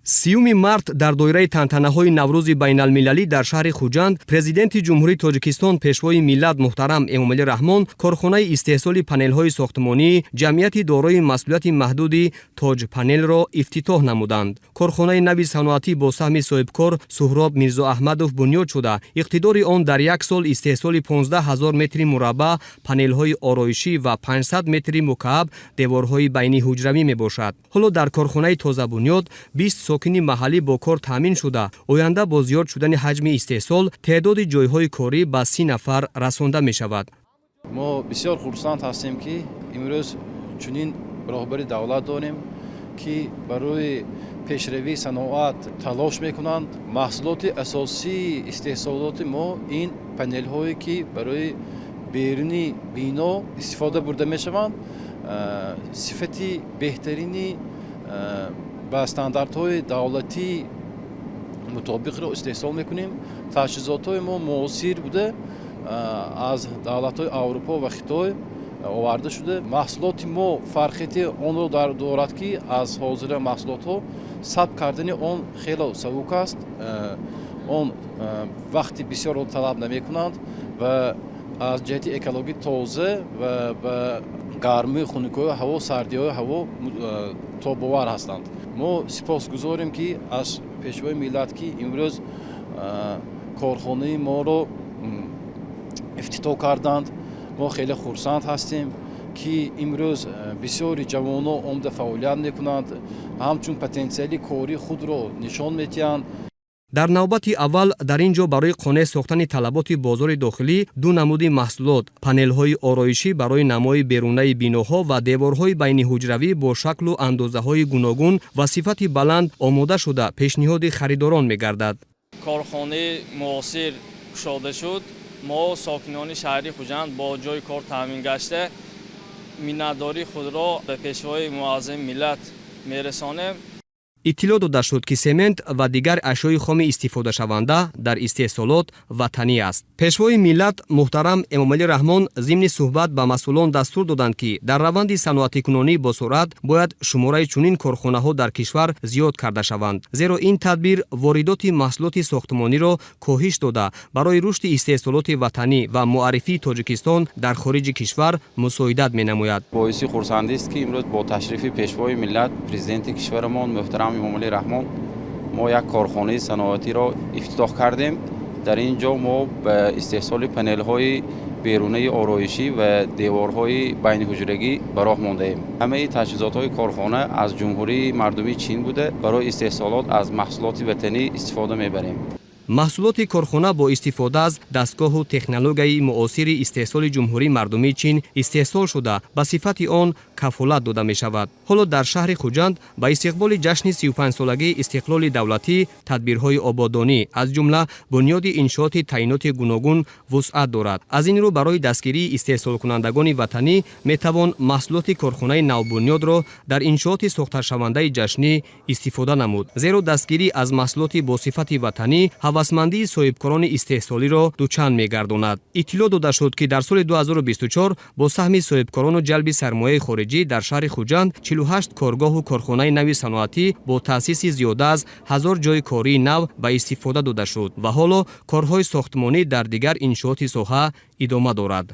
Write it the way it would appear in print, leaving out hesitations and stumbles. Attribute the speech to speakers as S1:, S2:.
S1: 30 март дар доираи тантанаҳои Наврӯзи байналмилалӣ дар шаҳри Хуҷанд Президенти Ҷумҳурии Тоҷикистон, Пешвои миллат муҳтарам Эмомалӣ Раҳмон корхонаи истеҳсоли панелҳои сохтмонии ҷамъияти дорои масъулияти маҳдуди Тоҷпанелро ифтитоҳ намуданд. Корхонаи нави саноатӣ бо саҳми соҳибкор Суҳроб Мирзоаҳмадов бунёд шуда, иқтидори он дар як сол истеҳсоли 15 ҳазор метри мураббаъ панелҳои ороишӣ ва 500 метри мукааб деворҳои байниҳуҷравӣ мебошад. Ҳоло дар корхонаи тозабунёд 20 сокини маҳаллӣ бо кор таъмин шуда, оянда бо зиёд шудани ҳаҷми истеҳсол теъдоди ҷойҳои корӣ ба 30 нафар расонда мешавад.
S2: Мо бисёр хурсанд ҳастем, ки имрӯз чунин роҳбари давлат дорем, ки барои пешравии саноат талош мекунанд. Маҳсулоти асосии истеҳсолоти мо ин панелҳое, ки барои беруни бино истифода бурда мешаванд, сифати беҳтарини ба стандартҳои давлатӣ мутобиқро истеҳсол мекунем. Таҷҳизотҳои мо муосир буда, аз давлатҳои Аврупо ва Хитой оварда шуда. Маҳсулоти мо фарқияти онро дорад, ки аз ҳозира маҳсулотҳо сабт кардани он хело сабук аст, он вақти бисёрро талаб намекунанд ва аз ҷиҳати экологӣ тоза ва ба гармию хунукиҳои ҳаво, сардиҳои ҳаво тобовар ҳастанд. Мо сипосгузорем, ки аз Пешвои миллат, ки имрӯз корхонаи моро ифтитоҳ карданд. Мо хеле хурсанд ҳастем, ки имрӯз бисёри ҷавонон омада фаъолият мекунанд, ҳамчун потенсиали кории худро нишон медиҳанд.
S1: Дар навбати аввал дар ин ҷо барои қонеъ сохтани талаботи бозори дохилӣ ду намуди маҳсулот: панелҳои ороишӣ барои намои берунаи биноҳо ва деворҳои байниҳуҷравӣ бо шаклу андозаҳои гуногун ва сифати баланд омода шуда, пешниҳоди харидорон мегардад.
S3: Корхонаи муосир кушода шуд. Мо, сокинони шаҳри Хуҷанд, бо ҷойи кор таъмин гашта, миннатдории худро ба Пешвои муаззами миллат мерасонем.
S1: Иттилоъ дода шуд, ки семент ва дигар ашёи хоми истифодашаванда дар истеҳсолот ватанӣ аст. Пешвои миллат муҳтарам Эмомалӣ Раҳмон зимни суҳбат ба масъулон дастур доданд, ки дар раванди саноатикунонӣ босуръат бояд шумораи чунин корхонаҳо дар кишвар зиёд карда шаванд, зеро ин тадбир воридоти маҳсулоти сохтмониро коҳиш дода, барои рушди истеҳсолоти ватанӣ ва муаррифии Тоҷикистон дар хориҷи кишвар мусоидат менамояд.
S4: Боиси хурсандист, ки имрӯз бо ташрифи Пешвои миллат, Президенти кишварамон муҳтарам Эмомалӣ Раҳмон мо як корхонаи саноатиро ифтитоҳ кардем. Дар ин ҷо мо ба истеҳсоли панелҳои берунаи ороишӣ ва деворҳои байниҳуҷрагӣ ба роҳ мондаем. Ҳамаи таҷҳизотҳои корхона аз Ҷумҳурии Мардумии Чин буда, барои истеҳсолот аз маҳсулоти ватанӣ истифода мебарем.
S1: Маҳсулоти корхона бо истифода аз дастгоҳу технологияи муосири истеҳсоли Ҷумҳурии Мардумии Чин истеҳсол шуда, ба сифати он кафолат дода мешавад. Ҳоло дар шаҳри Хуҷанд ба истиқболи ҷашни 35-солагии истиқлоли давлатӣ тадбирҳои ободонӣ, аз ҷумла бунёди иншооти таъиноти гуногун вусъат дорад. Аз ин рӯ барои дастгирии истеҳсолкунандагони ватанӣ метавон маҳсулоти корхонаи навбунёдро дар иншооти сохташавандаи ҷашнӣ истифода намуд, зеро дастгирӣ аз маҳсулоти бо сифати ватанӣ ҳавасмандии соҳибкорони истеҳсолиро дучанд мегардонад. Иттилоъ дода шуд, ки дар соли 2024 бо саҳми соҳибкорону ҷалби сармояи хориҷӣ дар шаҳри Хуҷанд 48 коргоҳу корхонаи нави саноатӣ бо таъсиси зиёда аз 1000 ҷойи кории нав ба истифода дода шуд ва ҳоло корҳои сохтмонӣ дар дигар иншооти соҳа идома дорад.